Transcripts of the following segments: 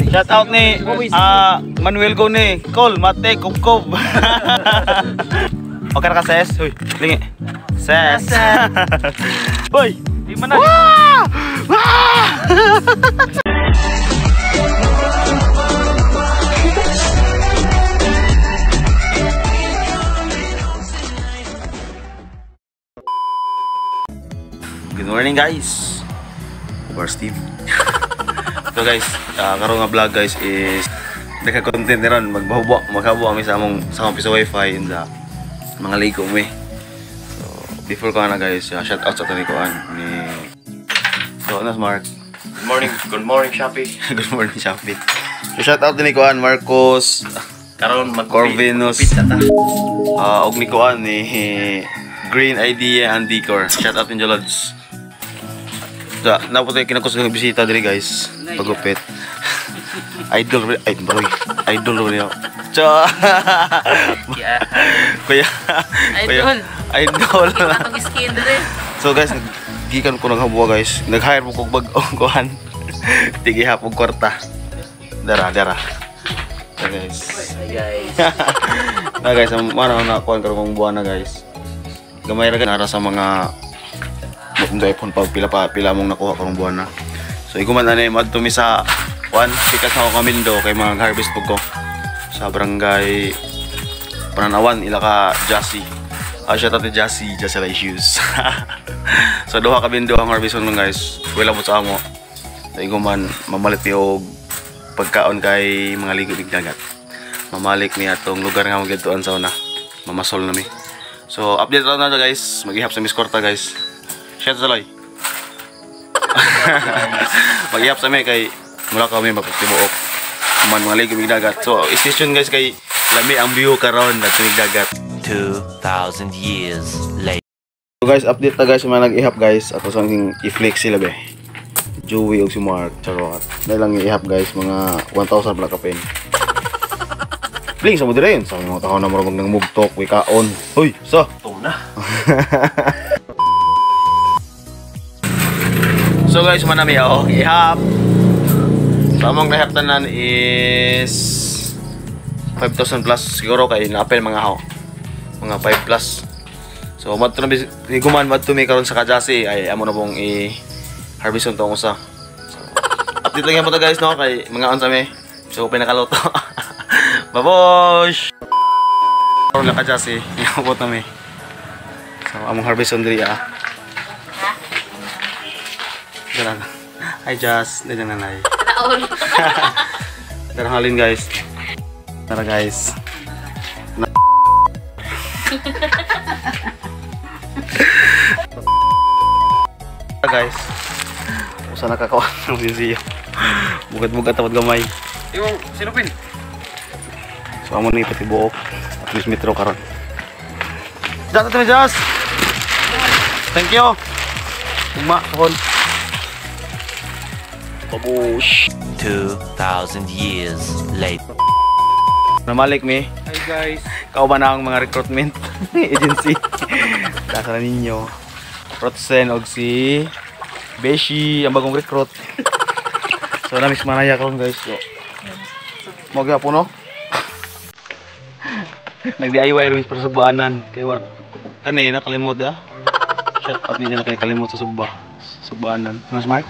Shout out ni Manuel Gone, Col Mate Kubkob. Okay ra ka, ses? Huy, lingi. Ses. Hoy, Di man na. Wah! Wah! Good morning, guys. Where's Steve? So guys, karon nga vlog, guys, is nagka-content ni ron, magbahubo, maghabuwa kami sa among piso wifi in the mga ligo mi. So before ko na, guys, shout out sa ato ni kuan ni. So ano, Mark? Good morning, Shopee. Good morning, Shopee. So shout out ni kuan Marcos Karon mag Corvinus. Pizza ta. Og ni kuan ni Green Idea and Decor. Shout out ninyo, Lods. Da, napo tayo kinakusog ng bisita diri, guys. Pagupit. Idol ay baroy. Idol ro niyo. Cha. Yeah. Kuya. Idol. Kuya. Idol. Atong skin dire. So guys, gikan ko naghabuwa, guys. Nag-hire mo kog bag-ong kuan. Tigihap og kwarta. Dara, dara. So guys. Hi guys. Na guys, ang mano na kuan karon kong buwan na, guys. Gamay ra nara sa mga mga iPhone pa pila pa pila mong nakuha karong buwan na. So iguman ani madto mi sa kuan pikas na ako kamindo kay mga harvest pug ko sa barangay Pananawan ila ka Jassy. Shout out ni Jassy, Jassy Lai Shoes. So duha ka bindo ang harvest nun, guys. Wala mo sa amo. So iguman mamalit mi og pagkaon kay mga ligo mig dagat. Mamalik mi atong lugar nga magidtuan sa una. Mamasol na mi. So update lang na guys. Maghihap sa Miss Korta, guys. Shout out sa Loy. Maghihap sa mi kay mura kami magtibuok. Man mga ligo mig dagat. So stay tuned, guys, kay lami ang view karon na mig dagat. 2,000 years later. So guys, update na, guys, sa mga nag-ihap, guys. Ato sa i-flex sila be. Joey og si Mark, charot. Na lang ihap, guys, mga 1,000 pala kapin. Bling sa mo dire sa mga tao na murag nang mugtok, wi kaon. Hoy, so. Tum na. So guys, manami ako ihap. So among nahap tanan is 5,000 plus siguro kay naapel mga ho. Mga 5 plus. So madto na higuman madto mi karon sa Kajasi ay amo na pong i harveston tong usa. So update lang yan po to, guys, no, kay mga unsa mi. So pinakaluto. Babosh. Karon na Kajasi, iabot na mi. So among harveston diri ah. Dara. Hi Jas, dili nanay. Taon. Tara halin, guys. Tara, guys. Tara, guys. Usa nakakawan ng sisiyo. Bugad-bugad tapad gamay. Yung sinupin. So amo ni pati buok. At least metro karon. Jas, ate Jas. Thank you. Ugma, kahon. Babush. 2,000 years later. Namalik mi. Hi guys. Kauban na ang mga recruitment agency. Dasa na ninyo. Rotsen og si Beshi ang bagong recruit. So namis manaya karon, guys. So mo gyapon no. Nag DIY rin para sa subanan kay war. Kani nakalimot ah. Shout out ninyo na kay kalimot sa suba. Subanan. Ano smart?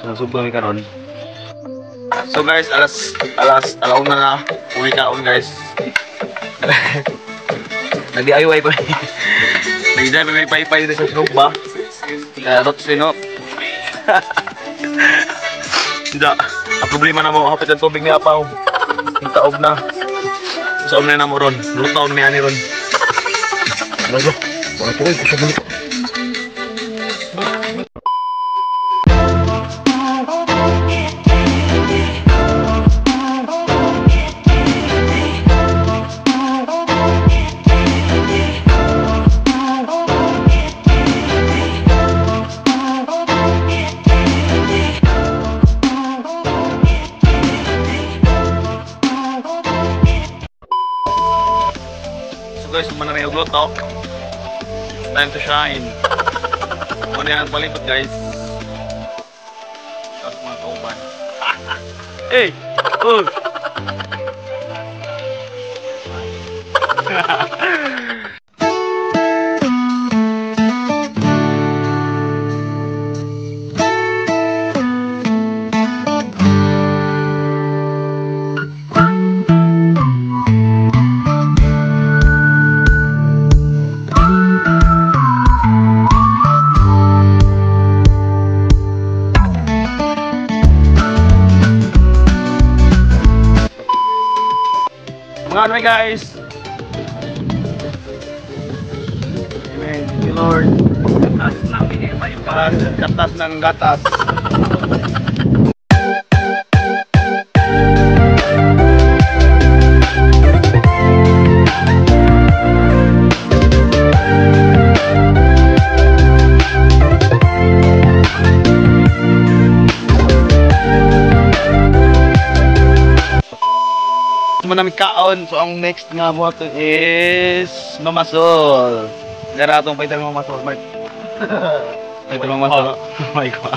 So suba mi karon. So guys, alas alas alauna na. Uwi kaon, guys. Nag-DIY pa. Nag-DIY may paypay dito sa suba. Rotsen no. Hindi. Ang problema na mo, hapit ang tubig ni Apaw. Ang taob na. Sa na mo ron. Lutaw na mi ani ron. Lalo. Wala po kayo. Kusog na. So guys, umana may ugloto. Time to shine. Muna yan ang palibot, guys. Tapos mga Kauban. Hey! Oh! Mga ano guys. Amen. Thank you, Lord. Katas ng gatas. Namin kaon. So ang next nga mo is Mamasol. Dara atong paitan Mamasol, Mark. Paitan Mamasol. Oh my God.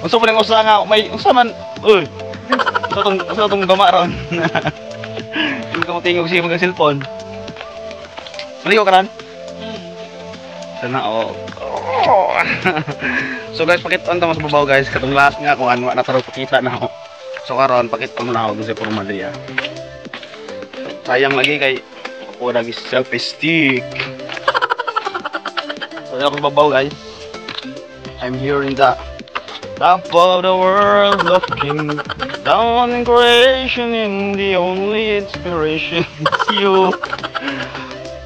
Unsa man ang usa nga may unsa man uy. Unsa tong gama ron. Yung ka motingog siya mga cellphone. Maligo ka ran? Sana oh. So guys, pakit-on ta mas babaw guys katong last nga kung ano na tarong pakita na ako. So karon pakit-on na ako sa porma diri. Sayang lagi kay ako lagi selfie stick. So ako babaw guys. I'm here in the top of the world looking down in creation and the only inspiration is you.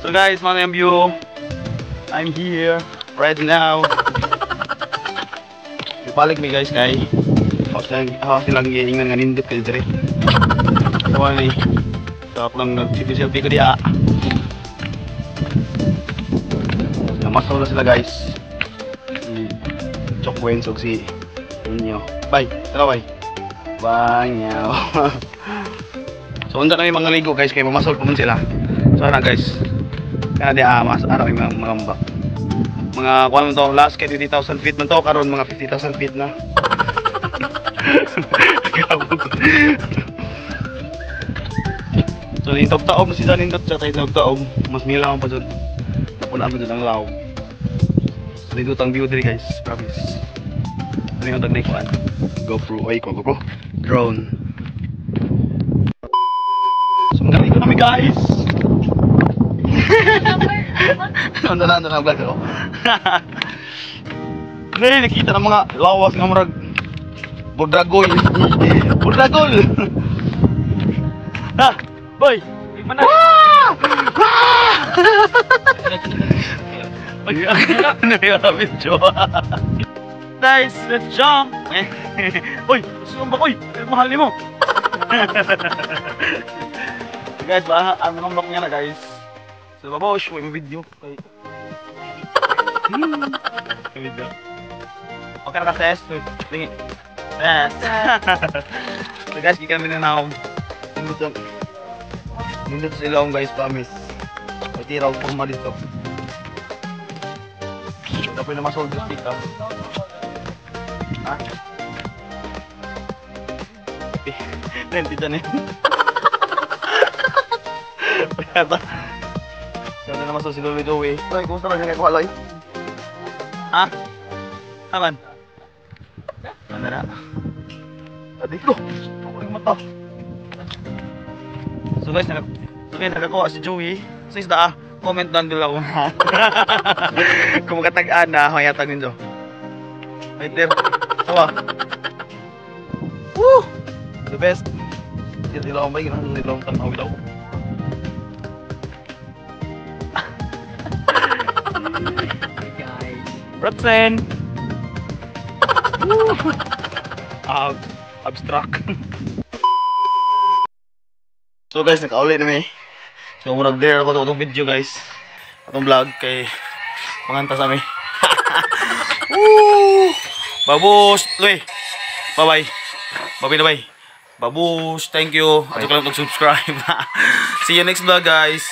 So guys, my name view. I'm here right now. Ibalik mi guys kay ako silang giingnan nga nindot kay diri. So ani top lang nag-selfie ko diha. Namasaw na sila guys. Si Chokwen ug si inyo. Bye. Tara bye. Bye nyaw. So unta na may mga ligo guys kay mamasol pa man sila. So ana guys. Kana diha mas ara may mga mangambak. Mga kuan man to last kay 20,000 feet man to karon mga 50,000 feet na. So nintog-taog si San nindot sa taog-taog mas milaw pa jud. Napuna pa jud ang law. So nindot ang view diri guys, promise. Ano yung tag kuan? GoPro, ay GoPro. Drone. So magaling ko kami guys. Ano na vlog ako. Ngayon nakita ng mga lawas nga murag Budragol. Budragol. Ha, boy. Mana? Video. Guys, let's jump. Uy, sumba ko. Mahal nimo. Guys, ba ang ngambak niya na guys. So babaw, show mo video. Video. Okay na kasi, tingi. Yes. So guys, gikan mi na naom. Nindot sa ilong guys, promise. May tira og porma dito. Dapat na masold stick ah. Ha? Renti dyan eh. Pagkata. Ganda na masold si Louie Joey. Loy, kumusta lang siya kay Kuha, Loy? Ha? Aman? Ano na? Adi ko! Ako rin mata. So guys, nakakuha si Joey. So isda ah, comment down below. Kung makatag-an na, mayatag ninyo. Right there. Tawa. Woo! The best. Hindi lang ba? Hindi lang tanaw daw. Guys. Rotzen! Abstract. So guys, nakauli na mi. So murag there ako itong video guys. Atong vlog kay manganta sa mi. Woo! Babus, Luy. Bye-bye. Bye-bye na bye. Babus, thank you. At lang mag-subscribe. See you next vlog guys.